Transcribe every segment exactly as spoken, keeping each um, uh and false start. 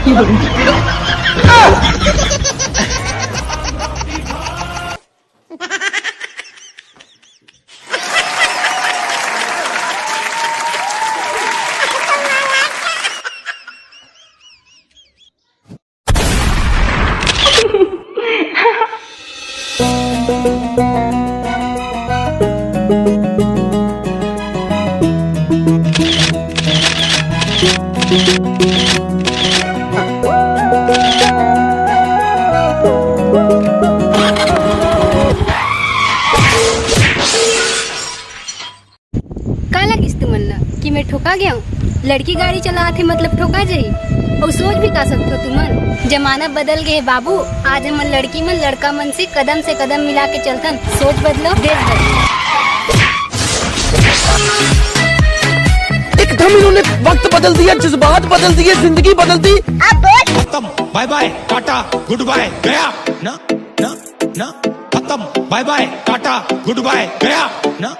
का लगिस तुमन ला कि मैं ठोका गया हूँ? लड़की गाड़ी चलात हे मतलब ठोका जाही? अउ सोच भी का सकथो तुमन? जमाना बदल गए हे बाबू। आज हमन लड़की मन लड़का मन से कदम से कदम मिला के चलथन। सोच बदलो, देश बदलो। एकदम इन्होंने वक्त बदल दिया, जज्बात बदल दिए, जिंदगी बदल दी। खत्म, बाय बाय, टाटा, गुड बाय, गया ना, ना, ना। खत्म, बाय बाय, टाटा, गुड बाय, गया ना।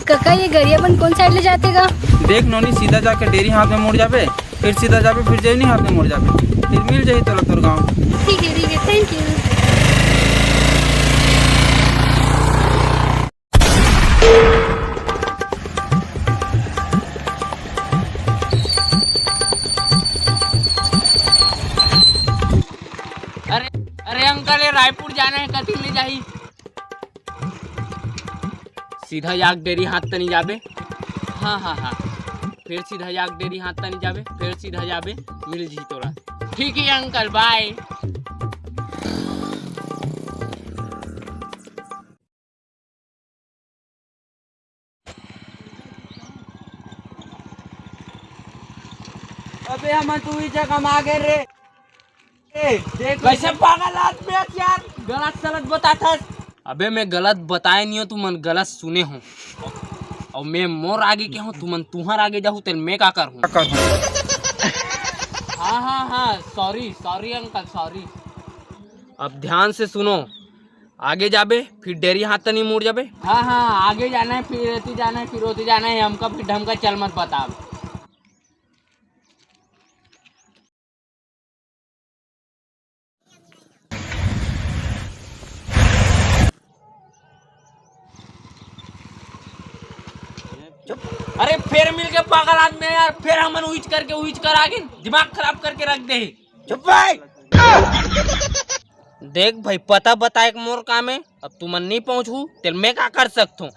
कका, ये गड़िया मन कोन साइड ले जाथे गा? देख नोनी, सीधा जाके डेरी हाथ में मुड़ जाबे, फिर सीधा जाबे, फिर जेवनी हाथ में मुड़ जाबे, फिर मिल जाही तोला तोर गाँव। ठीक है, ठीक है, thank you। अरे, अरे अंकल, ये रायपुर जाना है, कति ले जाही? सीधा जाके डेरी हाथ तनी जाबे। हाँ, हाँ, हाँ। फिर सीधा जाके डेरी हाथ तनी जाबे, फिर सीधा जाबे, मिल जी तोला। ठीक है अंकल, बाय। अबे हमन तो उही जगह में आ गए रे। ए, देख कैसे पागल आदमी है यार, गलत सलत बताथस। अबे मैं गलत बताए नहीं हूँ, तुमन गलत सुने हो। अउ मैं मोर आगे के हूँ, तुमन तुहर आगे जाहू, तेल मैं का करहूँ? हाँ, हाँ, हाँ, sorry, sorry अंकल, sorry। अब ध्यान से सुनो, आगे जाबे, फिर डेरी हाथ तनी मुड़ जाबे। हाँ, हाँ, आगे जाना है, फिर एती जाना है, फिर ओती जाना है, हमका फिर ढमका चल मत बताब। अरे फेर मिल के पागल आदमी है यार, फेर हमन उहिच करके उहिच कर आगिन, दिमाग खराब करके रख दे। चुप भाई। देख भाई, पता बताए के मोर काम है, अब तुमन नहीं पहुंचू, तेल मैं का कर सकथूं?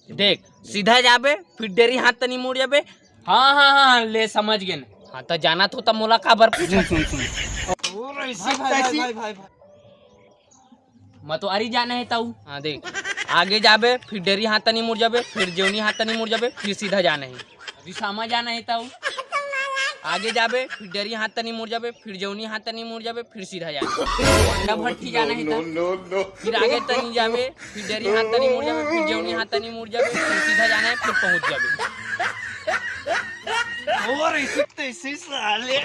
देख, सीधा जाबे, फिर डेरी हाथ तनी मुड़ जाबे। हाँ, हाँ, हाँ, ले समझ गेन। हाँ, तो जाना तो तब मोला काबर पूछा? सुन, सुन, सुन। और ऐसी भाई, भाई, तैसी। भाई, भाई, भाई। मतवारी जाना है ताऊ। हाँ, देख, आगे जाबे, फिर डेरी हाथ तनी मुड़ जाबे, फिर जेवनी हाथ तनी मुड़ जाबे, फिर सीधा जाना है। रिसामा जाना है ताऊ। आगे जाबे, फिर डेरी हाथ तनी मुड़ जाबे, फिर जेवनी हाथ तनी मुड़ जाबे, फिर सीधा जाना है। अंडा भट्टी जाना है ताऊ। फिर आगे तनी जाबे, फिर डेरी हाथ तनी मुड़ जाबे, फिर जेवनी हाथ तनी मुड़ जाबे, फिर सीधा जाना है, फिर पहुंच जाबे। और इसी तैसी साले।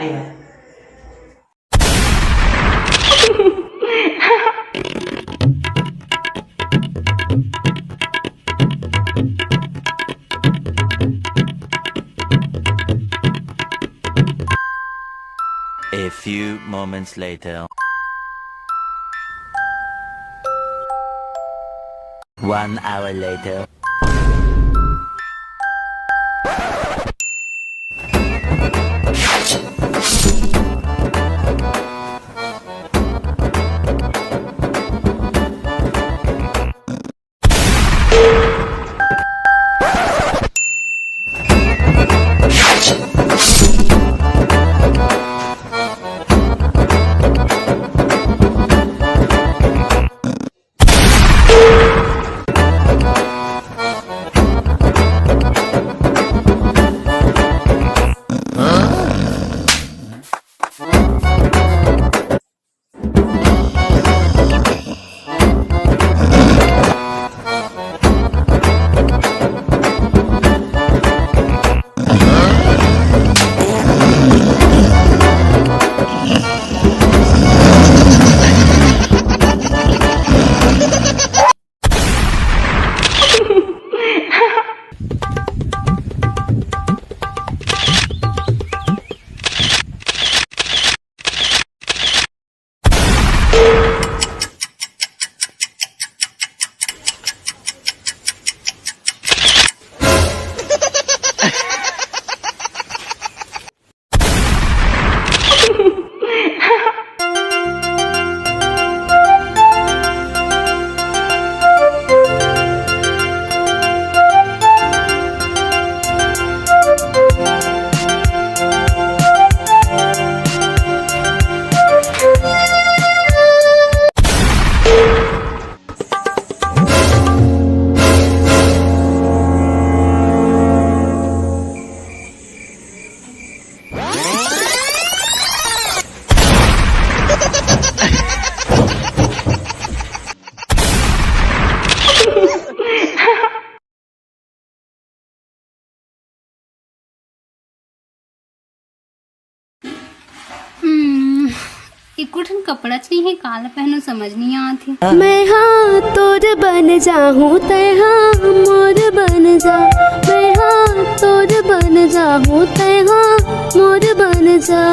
A few moments later. One hour later. हम्म, एको ठन कपड़ा च नइ हे, काला पहनो समझ नइ आत हे। मैं हा तोर बन जाहूं, तै हा मोर बन जा। मैं हा तोर बन जाहूं, तै हा मोर बन जा।